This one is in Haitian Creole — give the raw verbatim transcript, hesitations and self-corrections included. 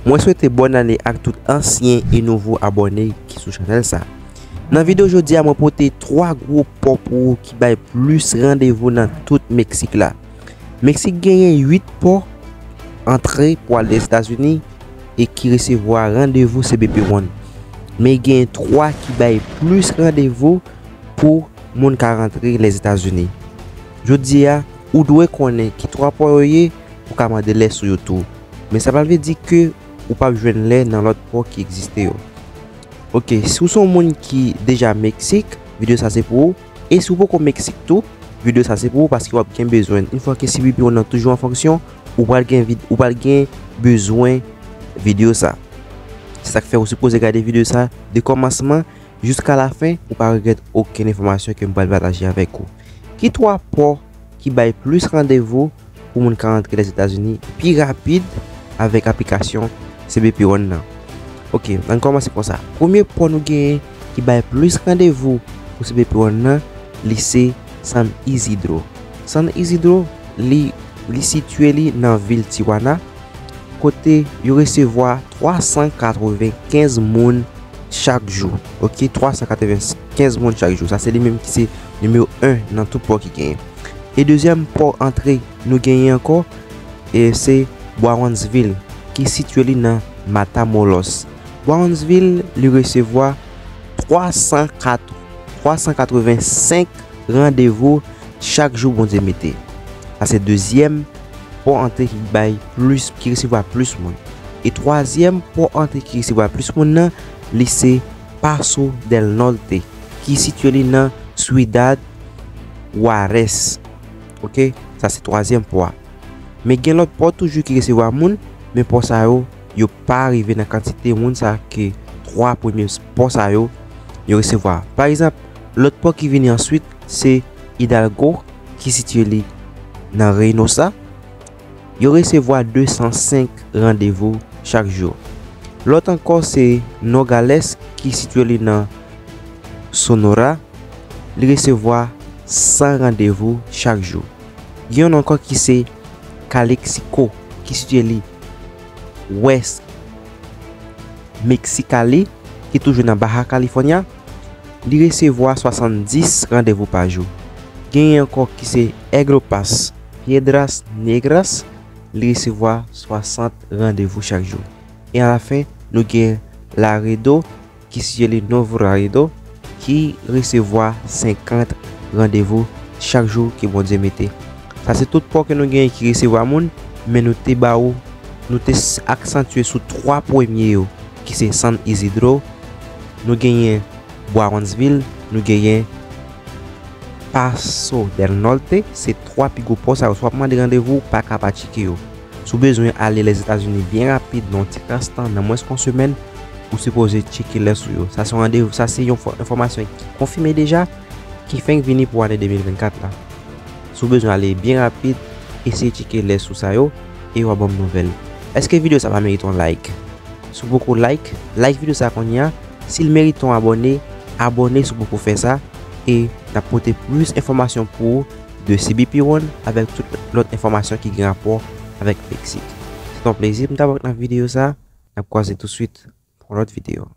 Mwen swete bòn ane ak tout ansyen e nouvo abòne ki sou chanèl sa. Nan videyo jodi a, mwen pote twa gwo pò pou ou ki bay plis randevou nan tout Meksik la. Meksik genyen uit pò antre pou al Lèzetazini e ki resevwa randevou C B P One. Men genyen twa ki bay plis randevou pou moun ka rantre Lèzetazini. Jodi a, ou dwe konnen ki twa pò yo ye pou ka mande lès ou yo tou. Men sa pa vle di ke ou p ap jwenn lè nan lòt pò ki egziste yo. Ok, si w se yon moun ki deja Meksik, videyo sa se pou ou. E si w poko Meksik tou, videyo sa se pou ou paske w ap gen bezwen. Yon fwa ke C B P One nan toujou an fonksyon, ou pral gen vid-, ou pral gen bezwen videyo sa. Se sa k fè ou sipoze gade videyo sa de kòmansman jiska lafen, ou pa regrèt okenn enfòmasyon ke m pral pataje avèk ou. Ki twa pò ki bay plis randevou pou moun ka rantre Lèzetazini pi rapid avèk aplikasyon C B P One nan? Ok, ann kòmanse konsa. Premye pò nou genyen ki bay plis randevou pou C B P One nan, li se San Isidro. San Isidro, li, li sitiye li nan vil Tijuana, kote yo resevwa twa san katrevenkenz moun chak jou. Ok, twa san katrevenkenz moun chak jou. Sa se li menm ki se nimewo en nan tout pò ki genyen. E dezyèm pò antre nou genyen ankò, e se Brownsville, ki sitiye li nan Matamoros. Brownsville, li resevwa twa san kat, twa san katrevensenk randevou chak jou Bondye mete. Sa se dezyèm pò antre ki bay plis, ki resevwa plis moun. E twazyèm pò antre ki resevwa plis moun nan, li se Paso del Norte, ki sitiye li nan Ciudad Juárez. Ok, sa se twazyèm pò a. Men gen lòt pò toujou ki resevwa moun, men pò sa yo, yo pa rive nan kantite moun sa ke twa premye pò sa yo, yo resevwa. Pa egzanp, lòt pò ki vini answit, se Hidalgo, ki sitiye li nan Reynosa. Yo resevwa de san senk randevou chak jou. Lòt ankò se Nogales, ki sitiye li nan Sonora. Li resevwa san randevou chak jou. Gen youn ankò ki se Calexico, ki sitiye li West Mexicali, ki toujou nan Baja California. Li resevwa swasanndis randevou pa jou. Genyen ankò ki se Eglopas, Piedras Negras, li resevwa swasant randevou chak jou. E alafen, nou gen Laredo, ki sitiye li Nuevo Laredo, ki resevwa senkant randevou chak jou ke Bondye mete. Sa se tout pò ke nou genyen ki resevwa moun, men nou te ba ou, nou te s-, aksantye sou twa premye yo, ki se San Isidro, nou genyen Brownsville, nou genyen Paso del Norte, se twa pi gwo pò sa yo. Si w ap mande randevou, ou pa ka pa tcheke yo. Si w bezwen ale Lèzetazini byen rapid nan yon ti kras tan, nan mwens ke yon semèn, ou sipoze tcheke lès ou yo. Sa se yon randevou, sa se yon fò-, enfòmasyon ki konfime deja, ki fenk vini pou ane de mil vennkat la. Si w bezwen ale byen rapid, eseye tcheke lès ou sa yo e w a ban m nouvèl. Èske videyo sa pa merite yon like? Si w poko like, like videyo sa kounye a. Si l merite yon abòne, abòne si w poko fè sa. E n ap pote plis enfòmasyon pou ou de C B P One avèk tout lòt enfòmasyon ki gen rapò avèk Meksik. Se t on plezi pou m t avè w nan videyo sa. N ap kwaze tousuit pou yon lòt videyo.